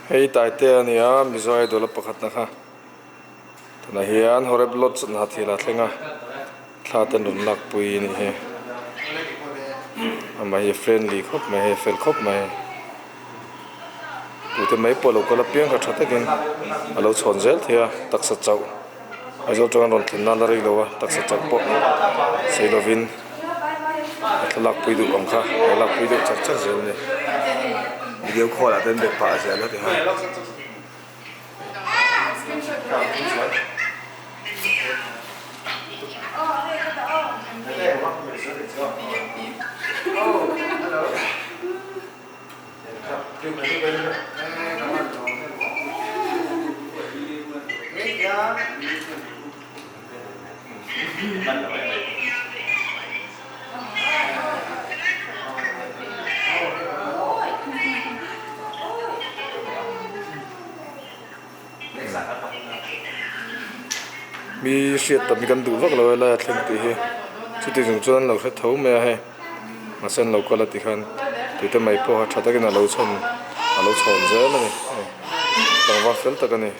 Hei Taitea a ni a, Mizo Idol a pakhatna kha. Tunah hian Horeb Lodge hna thil a thleng a, thla te an rawn lakpui a nih hi. Amah hi a friendly khawp mai hei a fel khawp mai. Tute mai pawh lo kal apiang kha tha takin a lo chhawn zel thei a, taksa chauh Aizawl atanga rawn thlen nan a rei lo a, taksa chauh pawh sawi lovin a thlalak pui duh ang kha a lakpui deuh char char zel a ni. Video call ah te an be pah zel a ti ha. Mi hriat tam hi kan duh vak lo e lai a thleng tih hi chuti chung chuan an lo hre tho mai a hei mahse an lo kal a tikhan tute mai pawh kha tha takin a lo chhawn a lo chhawn zel a ni tlangval fel tak a ni.